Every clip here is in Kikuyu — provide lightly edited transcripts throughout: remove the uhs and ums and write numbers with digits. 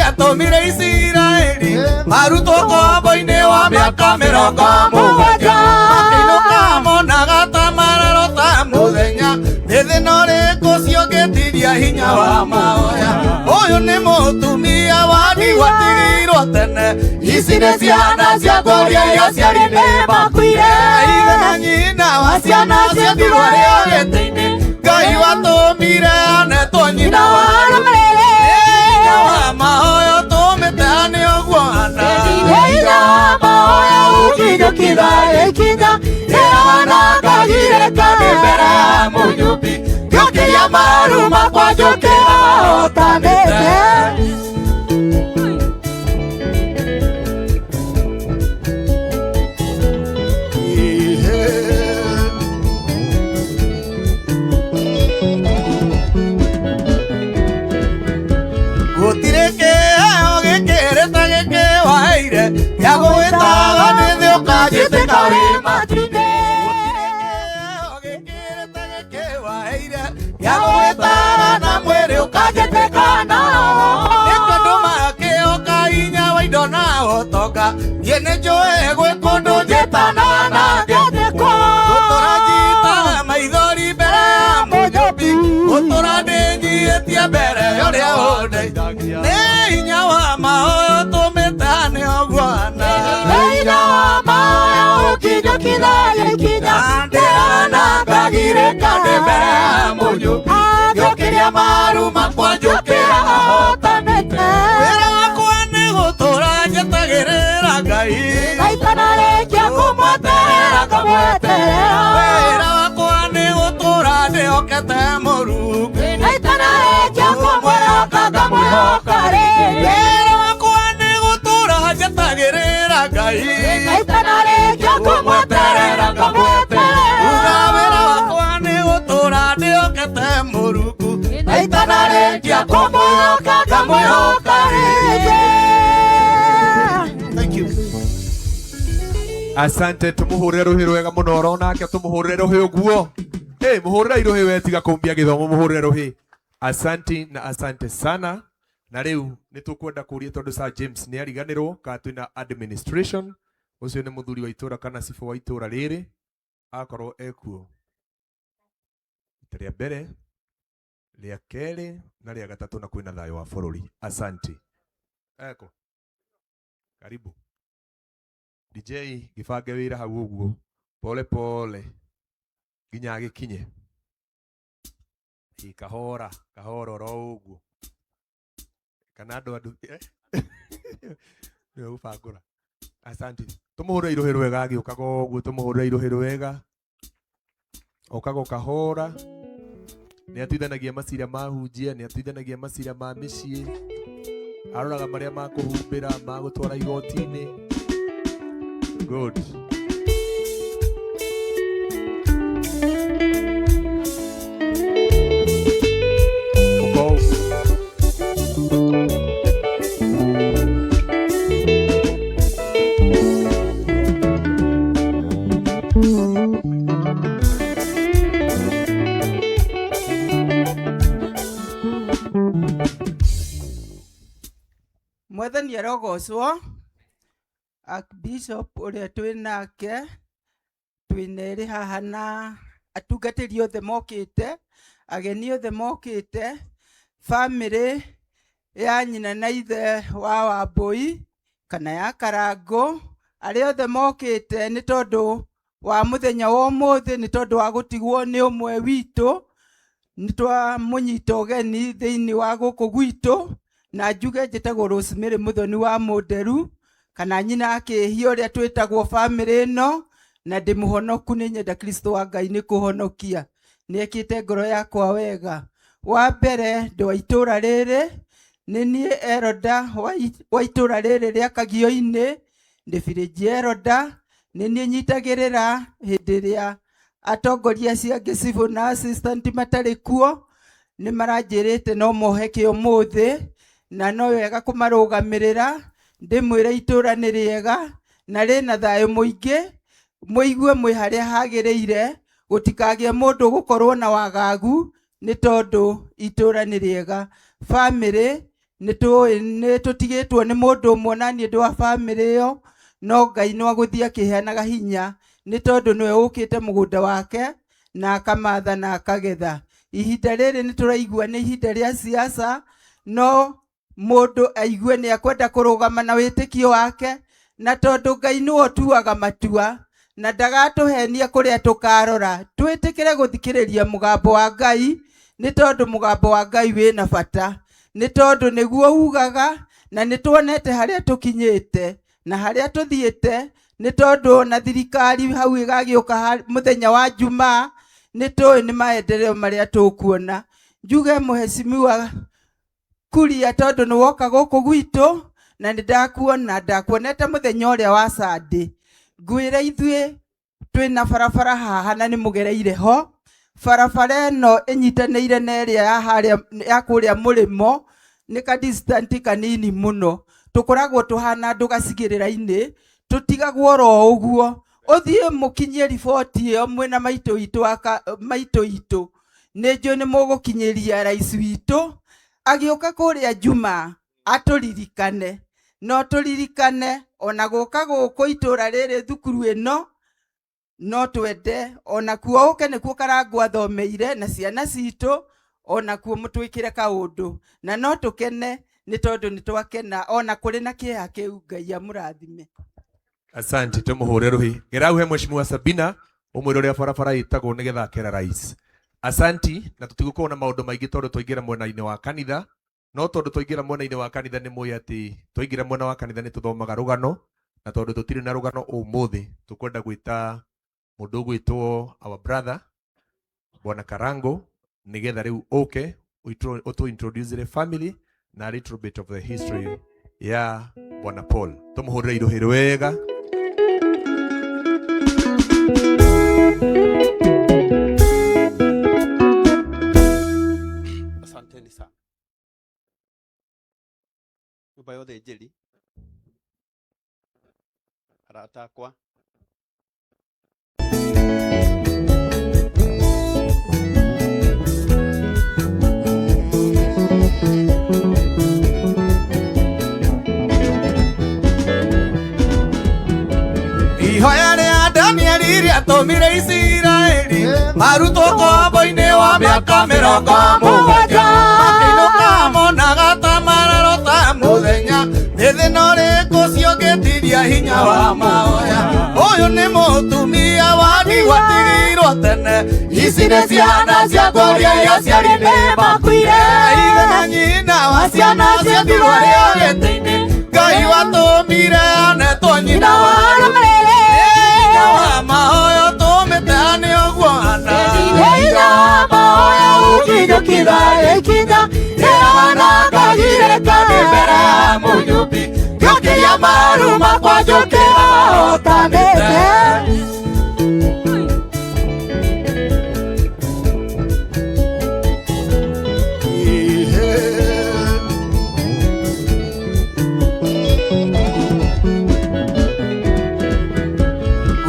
Nĩatũmire Isiraeli marutwo ngombo-inĩ wa mĩaka 70. Makĩinũka monaga ta mararota mũthenya. Nĩ thĩna ũrĩkũ ũcio ũngĩtiria hinya wa mahoya? Ũyũ nĩ mũtumia wa ndigwa atigirwo tene. Ici nĩ ciana cia kũrĩa aciari nĩ makuire. Ithe na nyina wa ciana cia ndigwa rĩa gĩtĩ-inĩ. Ngai watũmire anetwo nyina wa rũrĩrĩ. Hinya wa mahoya ũtũmĩte nĩ ũguo ana. Hinya wa mahoya ũkinyũkitha ikinya ndĩrona ngagirĩka Nĩ mbere ya mũnyũmbi ngĩũkĩria maru makwa njũkĩra hotanĩte. Gũtirĩ kĩheo gĩkĩrĩte gĩkĩ waheire gĩa gũgĩtaga nĩ thĩ ũkanjĩtĩka wĩ matu-inĩ. Gũtirĩ kĩheo gĩkĩrĩte gĩkĩ waheire gĩa gũgĩtaga na mwĩrĩ ũkanjĩtĩka na nĩ tondũ makĩoka hinya wa indo na ũtonga niĩ nĩ njũĩ gwĩ kũndũ njĩtana na ngĩthĩkwo. Gũtũra njitaga maithori mbere ya mũnyũmbi gũtũra ndĩnyiĩtie mbere ya ũrĩa ũndeithagia nĩ hinya wa mahoya ũtũmĩte nĩ ũguo ana. Hinya wa mahoya ũkinyũkitha ikinya ndĩrona ngagirĩka ndĩ mbere ya mũnyũmbi ngĩũkĩria maru makwa njũkĩra hotanĩte. Wĩra wakwa nĩ gũtũra njetagĩrĩra Ngai. Naitanarĩkia kũmweterera ngamweterera. Wĩra wakwa nĩ gũtũra ndĩhokete Mũrungu. Naitanarĩkia kũmwĩhoka ngamwĩhoka rĩngĩ. Wĩra wakwa nĩ gũtũra njetagĩrĩra Ngai. Naitanarĩkia kũmweterera ngamweterera. Uga wĩra wakwa nĩ gũtũra ndĩhokete Mũrungu. Naitanarĩkia kũmwĩhoka ngamwĩhoka rĩngĩ. Thank you. Asante, tumuhurire ruhi rwega muno oro nake tumuhurire ruhi uguo. Hey, muhurire ruhi we tiga kumbia githomo muhurire ruhi. Asanti na asante sana. Na riu ni tukwenda kuria tondu Sir James ni ariganirwo ka twina administration ucio ni muthuri wa itura kana cibũ wa itura riri akorwo ekuo. Ita rĩa mbere rĩa kerĩ na rĩa gatatũ na kwĩna thayũ wa bũrũri. Asante. Eko. Karibu. DJ gĩbange wĩra hau ũguo pole pole nginya agĩkinye. Ĩ kahora kahora oro ũguo kana andũ andũ nĩwe gũbangũra. Asante. Tũmũhũre irũhĩ rwega agĩũkaga ũguo tũmũhũre irũhĩ rwega okaga kahora nĩ atuithanagia macira ma hunjia nĩ atuithanagia macira ma mĩciĩ aroraga marĩa ma kũhumbĩra ma gũtwara igoti-inĩ. Good. Ũka ũguo. Mwathani arogocwo. Archbishop ũrĩa twĩ nake twĩna erĩ haha na atungatĩri othe mokĩte, ageni othe mokĩte, bamĩrĩ ya nyina na ithe wa Wambũi kana ya Karangũ, arĩa othe mokĩte nĩ tondũ wa mũthenya wa ũmũthĩ, nĩ tondũ wa gũtigwo nĩ ũmwe witũ, nĩ twamũnyita ũgeni thĩinĩ wa gũkũ gwitũ, na njuge njĩtagwo Rosemary Mũthoni wa Mũnderu, kana nyina akĩhia ũrĩa twĩtagwo bamĩrĩ ĩno, na ndĩ mũhonoku nĩ nyenda Kristo wa Ngai nĩ kũhonokia. Nĩ ekĩte ngoro yakwa wega. Wa mbere ndĩ wa itũra rĩrĩ, nĩ niĩ Eroda wa itũra rĩrĩ rĩa Kagio-inĩ, ndĩ village Eroda, nĩ niĩ nyitagĩrĩra hĩndĩ ĩrĩa atongoria acio angĩ civil na assistant matarĩ kuo, nĩ maranjĩrĩte no moheke ũmũthĩ, na no wega kũmarũgamĩrĩra, ndĩmwĩre itũra nĩ rĩega, na rĩna thayũ mũingĩ, mũigue mwĩ harĩa hagĩrĩire, gũtikagĩe mũndũ gũkorwo na wagagu, nĩ tondũ itũra nĩ rĩega. Bamĩrĩ Nĩ tũĩ nĩ tũtigĩtwo nĩ mũndũ ũmwe na niĩ ndĩ wa bamĩrĩ ĩyo, no Ngai no agũthiĩ akĩheanaga hinya nĩ tondũ nĩwe ũkĩte mũgũnda wake na akamatha na akagetha. Ihinda rĩrĩ nĩ tũraigua nĩ ihinda rĩa siasa, no mũndũ aigue nĩ akwenda kũrũgama na wĩtĩkio wake, na tondũ Ngai nĩwe ũtuaga matua na ndagatũhenia kũrĩa tũkarora, twĩtĩkĩre gũthikĩrĩria mũgambo wa Ngai, nĩ tondũ mũgambo wa Ngai wĩna bata, nĩ tondũ nĩguo ugaga, na nĩ tuonete harĩa tũkinyĩte na harĩa tũthiĩte, nĩ tondũ ona thirikari hau ĩgagĩũka mũthenya wa Jumaa, nĩ tũĩ nĩ maendeleo marĩa tũkuona. Njuge mũhecimiwa Kuria, tondũ nĩ woka gũkũ gwitũ na nĩ ndakuona, ndakuonete mũthenya ũrĩa wa Sunday, ngwĩre ithuĩ twĩna barabara haha na nĩ mũgereire ho. Barabara ĩno ĩnyitanĩire na ĩrĩa ya harĩa ya kũrĩa mũrĩmo, nĩ ka distance kanini mũno, tũkoragwo tũhana andũ gacigĩrĩra-inĩ, tũtigagwo oro ũguo. Ũthiĩ mũkinyie riboti ĩyo mwĩna maitũ itũ maitũ itũ, nĩ njũĩ nĩ mũgũkinyĩria rais witũ agĩũka kũrĩa Juma atũririkane, no tũririkane ona gũka gũkũ itũra rĩrĩ thukuru ĩno, no twende ona kuo ũke nĩkuo Karangũ athomeire na ciana citũ, ona kuo mũtwĩkĩre kaũndũ, na no tũkene nĩ tondũ nĩ twakena ona kũrĩ na kĩeha kĩu. Ngai amũrathime. Asante, tumuhure ruhi gerau he mheshimiwa Sabina umwire uria barabara itagwo nigetha akera rais. Asanti, na tutigukorwo na maundu maingi tondu twaingira mwena-ini wa kanitha, no tondu twaingira mwena-ini wa kanitha ni mui ati twaingira mwena wa kanitha ni tuthomaga rugano, na tondu tutiri na rugano umuthi tukwenda gwita mundu ugwitwo our brother Bwana Karango nigetha riu uke utu introduce the family na a little bit of the history ya Bwana Paul. Tumuhurire iruhi rwega. Asanteni sana. Nyumba yothe njeri, arata akwa, Ihoya rĩa Danieli rĩatũmire Isiraeli marutwo ngombo-inĩ wa mĩaka 70, makĩinũka monaga ta mararota mũthenya, nĩ thĩna ũrĩkũ ũcio ũngĩtiria hinya wa mahoya. Ũyũ nĩ mũtumia wa ndigwa atigirwo tene, ici nĩ ciana cia kũrĩa aciari nĩ makuire, ithe na nyina wa ciana cia ndigwa rĩa gĩtĩ-inĩ, Ngai watũmire anetwo nyina wa rũrĩrĩ, hinya wa mahoya tũmĩte nĩ ũguo ana. Hinya wa mahoya ũkinyũkitha ikinya, ndĩrona ngagirĩka nĩ mbere ya mũnyũmbi, ngĩũkĩria maru makwa njũkĩra hotanĩte.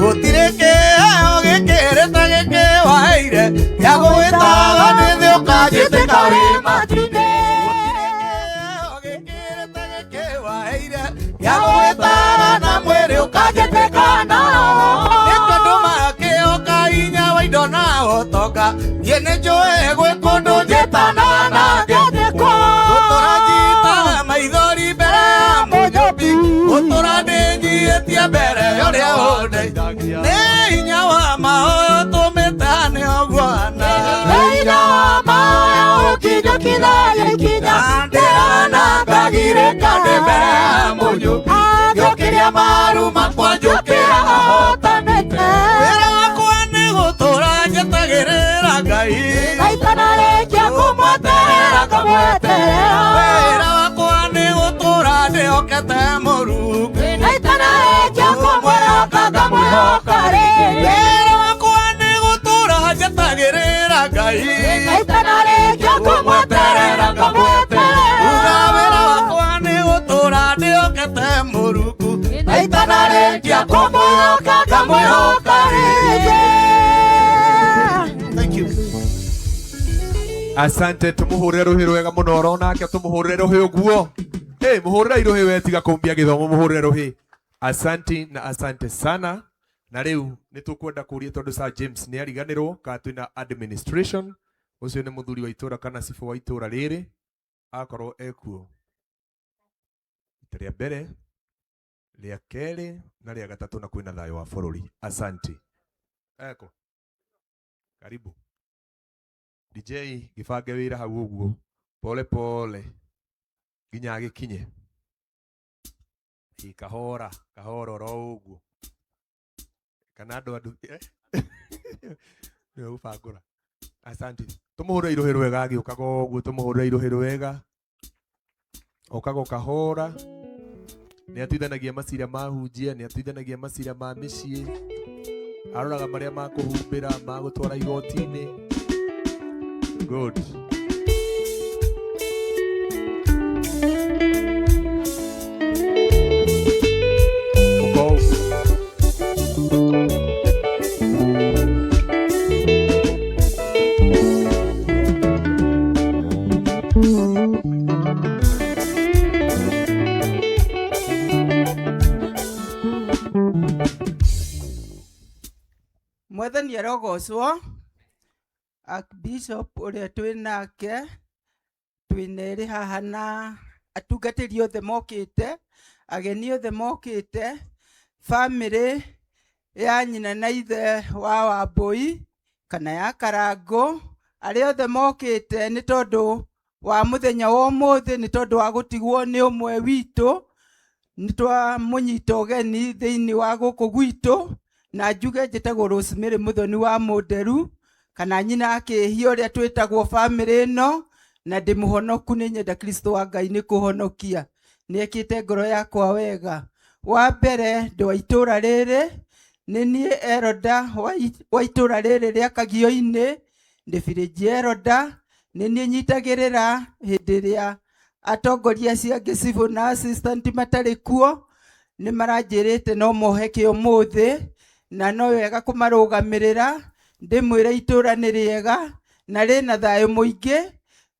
Gũtirĩ kĩheo gĩkĩrĩte gĩkĩ waheire, gĩa gũgĩtaga nĩ thĩ ũkanjĩtĩka wĩ matu-inĩ. Gũtirĩ kĩheo gĩkĩrĩte gĩkĩ waheire, gĩa gũgĩtaga na mwĩrĩ ũkanjĩtĩka na roho. Nĩ tondũ makĩoka hinya wa indo na ũtonga, niĩ nĩ njũĩ gwĩ kũndũ njĩtanaga na ngĩthĩkwo. Gũtũra njitaga maithori mbere ya mũnyũmbi, gũtũra ndĩnyiĩtie mbere ya ũrĩa ũndeithagia. Nĩ hinya wa mahoya tũmĩte nĩ ũguo ana. Hinya wa mahoya ũkinyũkitha ikinya, ndĩrona ngagirĩka nĩ mbere ya mũnyũmbi, ngĩũkĩria maru makwa njũkĩra hotanĩte. Wĩra wakwa nĩ gũtũra njetagĩrĩra Ngai, Na itanarĩkia kũmweterera ngamweterera. Wĩra wakwa nĩ gũtũra ndĩhokete Mũrungu, Na itanarĩkia kũmwĩhoka ngamwĩhoka rĩngĩ. Wĩra wakwa nĩ gũtũra njetagĩrĩra Ngai, Na itanarĩkia kũmweterera ngamweterera. Uga wĩra wakwa nĩ gũtũra ndĩhokete Mũrungu, Na itanarĩkia kũmwĩhoka ngamwĩhoka rĩngĩ. Thank you. Asante, tumuhurire ruhi rwega muno oro nake tumuhurire ruhi uguo. Hey, muhurire ruhi we tiga kumbia githomo muhurire ruhi. Asante na asante sana. Na riu nitukwenda kuria tondu Sir James ni ariganirwo ka twina administration ucio ni muthuri wa itura kana cibu wa itura riri akorwo ekuo. Ita ria mbere ria keri na ria gatatu na kwina thayo wa bururi. Asante. Eko. Karibu. DJ gibange wira hau uguo pole pole nginya agikinye. I kahora kahora oro uguo kana andu andu niwe gubangura. Asante. Tumuhure iruhi rwega agiukaga uguo, tumuhure iruhi rwega okaga kahora. Ni atuithanagia macira ma hunjia, ni atuithanagia macira ma micii, aroraga maria ma kuhumbira ma gutwara igoti-ini. Good. Mwathani arogocwo. Archbishop uria twi nake twina eri haha na atungatĩri othe mokĩte, ageni othe mokĩte, family ya nyina na ithe wa Wambui kana ya Karangũ, arĩa othe mokĩte nĩ tondũ wa mũthenya wa ũmũthĩ, nĩ tondũ wa gũtigwo nĩ ũmwe witũ, nĩ twamũnyita ũgeni thĩinĩ wa gũkũ gwitũ. Na njuge njĩtagwo Rosemary Muthoni wa Mũnderu kana nyina akĩhia ũrĩa twĩtagwo family ĩno, na ndĩ mũhonoku, nĩ nyenda Kristo wa Ngai nĩ kũhonokia, nĩ ekĩte ngoro yakwa wega. Wa mbere ndĩ wa itũra rĩrĩ, nĩ niĩ Eroda wa itũra rĩrĩ rĩa Kagio-inĩ, ndĩ village Eroda, nĩ niĩ nyitagĩrĩra hĩndĩ ĩrĩa atongoria acio angĩ civil na assistant matarĩ kuo, nĩ maranjĩrĩte no moheke ũmũthĩ na no wega kũmarũgamĩrĩra. Ndĩmwĩre itũra nĩ rĩega na rĩna thayũ mũingĩ,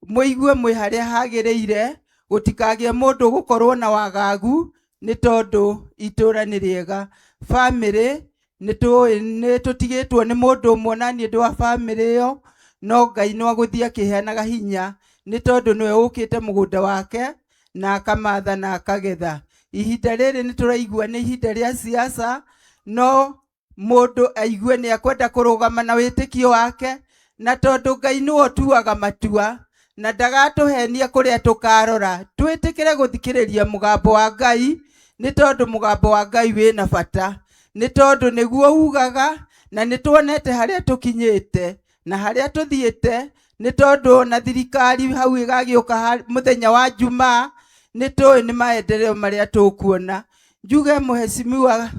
mũigue mwĩ harĩa hagĩrĩire, gũtikagĩe mũndũ gũkorwo na wagagu nĩ tondũ itũra nĩ rĩega. Family nĩ tũĩ nĩ tũtigĩtwo nĩ mũndũ ũmwe, na niĩ ndĩ wa family ĩyo, no Ngai no agũthiĩ akĩheanaga hinya nĩ tondũ nĩwe ũkĩte mũgũnda wake na akamatha na akagetha. Ihinda rĩrĩ nĩ tũraigua nĩ ihinda rĩa siasa, no mũndũ aigue nĩ akwenda kũrũgama na wĩtĩkio wake, na tondũ Ngai nĩwe ũtuaga matua na ndagatũhenia kũrĩa tũkarora, twĩtĩkĩre gũthikĩrĩria mũgambo wa Ngai, nĩ tondũ mũgambo wa Ngai wĩna bata, nĩ tondũ nĩguo ugaga, na nĩ tuonete harĩa tũkinyĩte na harĩa tũthiĩte, nĩ tondũ na thirikari hau ĩgagĩũka mũthenya wa Jumaa, nĩ tũĩ nĩ maendeleo marĩa tũkuona. Njuge mũheshimiwa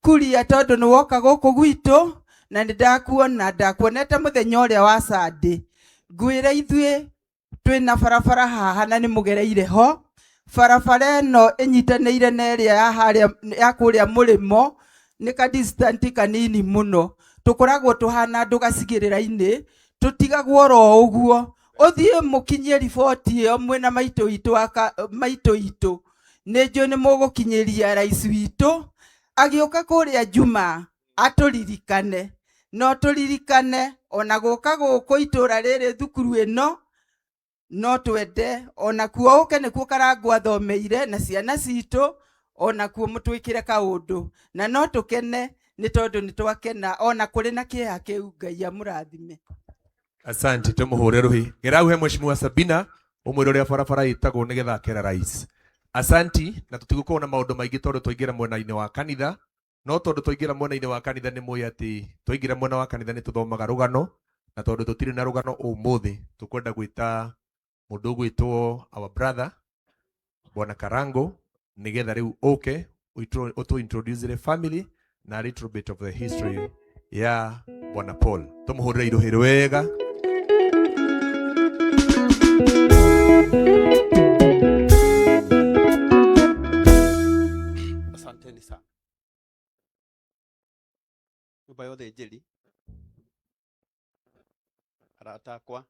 Kuria, tondũ nĩ woka gũkũ gwitũ na nĩ ndakuona, ndakuonete mũthenya ũrĩa wa Sunday. Ngwĩre ithuĩ twĩna barabara haha na nĩ mũgereire ho. Barabara ĩno ĩnyitanĩire na ĩrĩa ya harĩa ya kũrĩa mũrĩmo, nĩ ka distant kanini mũno, tũkoragwo tũhana andũ gacigĩrĩra-inĩ, tũtigagwo oro ũguo. Ũthiĩ mũkinyie riboti ĩyo mwĩna maitũ itũ maitũ itũ, nĩ njũĩ nĩ mũgũkinyĩria rais witũ agĩũka kũrĩa Jumaa atũririkane, no tũririkane ona gũka gũkũ itũra rĩrĩ thukuru ĩno no twende ona kuo ũke nĩkuo Karangũ athomeire na ciana citũ, ona kuo mũtwĩkĩre kaũndũ, na no tũkene nĩ tondũ nĩ twakena ona kũrĩ na kĩeha kĩu. Ngai amũrathime. Asante, tumuhure ruhi. Gerau he Mheshimiwa Sabina umwire uria barabara itagwo nigetha akera rais. Asanti, na tutigukorwo na maundu maingi tondu twaingira mwena-ini wa kanitha, no tondu twaingira mwena-ini wa kanitha ni mui ati twaingira mwena wa kanitha ni tuthomaga rugano, na tondu tutiri na rugano umuthi tukwenda gwita mundu ugwitwo our brother Bwana Karango nigetha riu uke utu introduce the family na a little bit of the history ya Bwana Paul. Tumuhurire iruhi rwega. Asanteni sana. Nyumba yothe njeri, arata akwa,